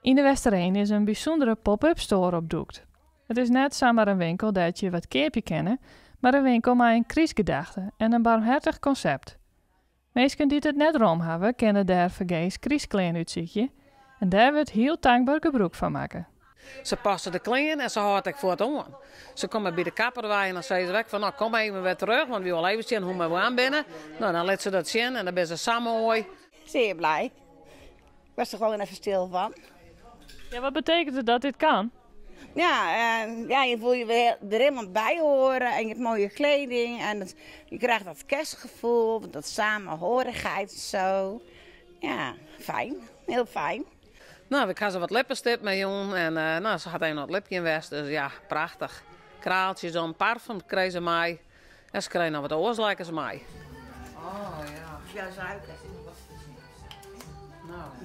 Yn De Westereen is in bysûndere pop-up store opdûkt. It is net samar in winkel dêr't je wat keapje kinne, mar in winkel mei in krystgedachte en in barmhertich konsept. Minsken dy't it net rom hawwe, kinne dêr fergees krystklean útsykje en dêr wurdt hiel tankber gebrûk fan makke. Se passe de klean en se hâldt ek fuort oan. Se komme by de kapper wei en dan sizze se ek fan, no kom even wer terug, want wy wolle even sjen hoe we oan binne. No, dan lit se dat sjen en dan binne se sa moai. Zeer blij. Ik was er gewoon even stil van. Ja, wat betekent het dat dit kan? Ja, ja, je voelt je weer er helemaal bij horen en je hebt mooie kleding en je krijgt dat kerstgevoel, dat samenhorigheid en zo. Ja, fijn. Heel fijn. No, ik ha se wat lippenstift meijûn en no, se hat even oan it lipjen west, dus ja, prachtich. Kraaltsjes om, parfum krije se mei en se krije noch wat oars lekkers mei. Oh ja. Ja, suiker.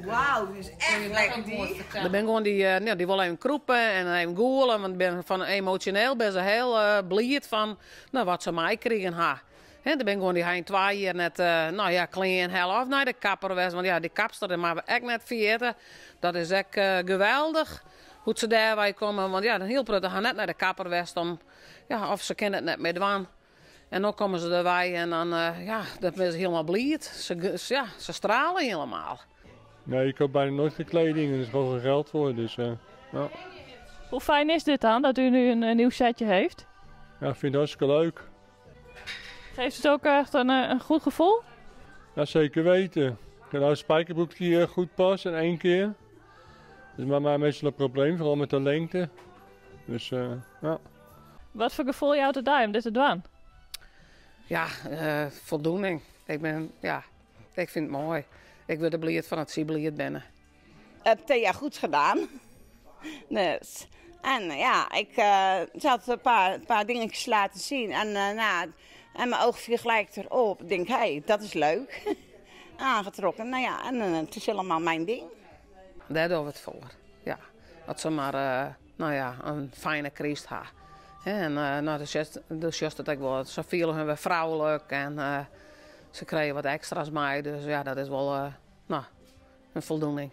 Wauw, die is echt lekker die. Der binne guon dy, ja, dy wolle even krûpe en even gûle, want binne fan emosjoneel binne se hiel bliid fan no, wat se meikrigen ha. Hè, der binne guon dy ha yn 2 jier net no ja, klean helle of nei de kapper west, want ja, dy kapster dy moatte we ek net ferjitte. Dat is ek geweldich hoe't se dêrwei komme, want ja, in hiel protte ha net nei de kapper west om, ja, of se kinne it net mear dwaan. En dan komme se derwei en dan, ja, dan binne se hielendal bliid. Se, ja, se strale hielendal. Nee, ik koop bijna nooit geen kleding en er is gewoon geen geld voor. Dus, ja. Hoe fijn is dit dan, dat u nu een nieuw setje heeft? Ja, ik vind het hartstikke leuk. Geeft het ook echt een goed gevoel? Ja, zeker weten. Ik heb nou een spijkerbroek die goed past in één keer. Dat is bij mij meestal een probleem, vooral met de lengte. Dus ja. Wat foar gefoel jout it dy om dit te dwaan? Ja, voldoening. Ik ben, ja, ik fyn it moai. Ik wurd der bliid fan dat sy bliid binne. Heb Thea goed gedaan. Dus. En ja, ik ze had een paar dingetjes laten zien. En, nou, en mijn oog viel gelijk erop. Ik denk, hé, hey, dat is leuk. Aangetrokken. Nou ja, en het is helemaal mijn ding. Dêr dogge we it foar. Ja, dat se mar no ja, in fijne kryst ha. En no, do sjochst it ek wol, se fiele hun wer froulik en se krije wat ekstra's mei. Dus ja, dat is wol no, in foldoening.